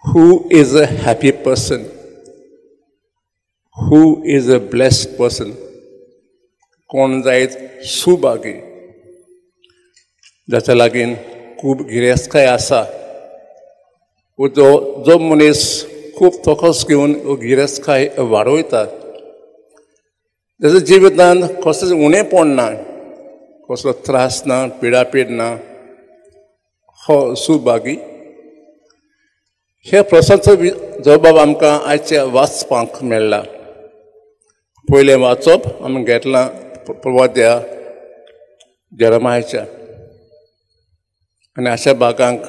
Who is a happy person? Who is a blessed person? कोण जायत सुभागी? जाच्या लागीं खूब गिरेस्तकाय आसा, जो जो मनीस खूब तोखस घेवन गिरेस्तकाय वाडयता, ताच्या जिवितांत कसलेंच उणेपण ना, कसलो त्रास ना, पिडापीड ना, हो सुभागी. ह्या प्रस्नाचो जबाब आमकां आयच्या वाचपाक मेळ्ळा. पयलें वाचप आमी घेतलां प्रवाद्या जेरमायाच्या, आनी अशा भागांक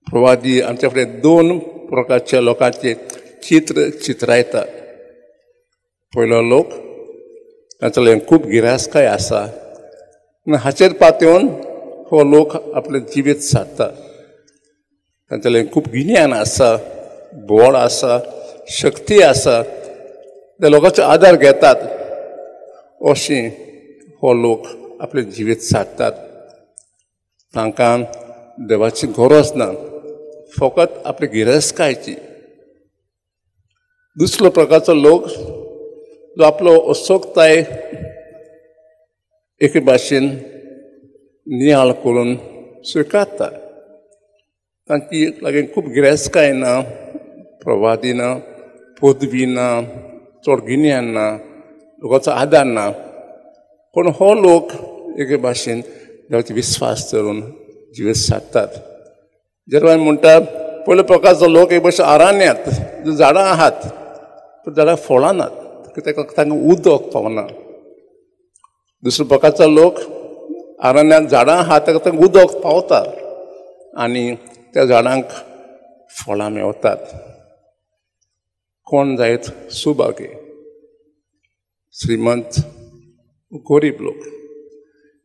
प्रवादी आमच्या फुडें दोन प्रकारच्या लोकांचें चित्र चित्रायता. पयलो लोक तांचो लागीं खूब गिरास्तकाय आसा आनी हाचेर पातयेवन हो लोक आपलें जिवीत सारता. तांचे लागीं खूब गिन्यान आसा, बळ आसा, शक्ती आसा, ते लोकांचो आदार घेतात, अशीं हो लोक आपलें जिवीत सारतात. तांकां देवाची गरज ना, फकत आपली गिरेस्तकायची. दुसरो प्रकारचो लोक जो आपलो असोकताय एके भाशेन नियाळ करून स्विकारता. तांची लागीं खूब गिरेस्तकाय ना, प्रवादी ना, पदवी ना, चड गिन्यान ना, लोकांचो आदार ना, पूण हो लोक एके भाशेन देवाचो विस्वास धरून जिवीत सारतात. जेरमाय म्हणटा पयलो प्रकारचो लोक एक भाशेन अरण्यांत झाडां आहात, पूण झाडां फळां नात, ताका तांकां उदक पावना. दुसरो प्रकारचो लोक अरण्यांत झाडां आहात, ताका तांकां उदक पावता आनी त्या झाडांक फळां मेवतात. कोण जायत सुभागी? श्रीमंत गरीब लोक.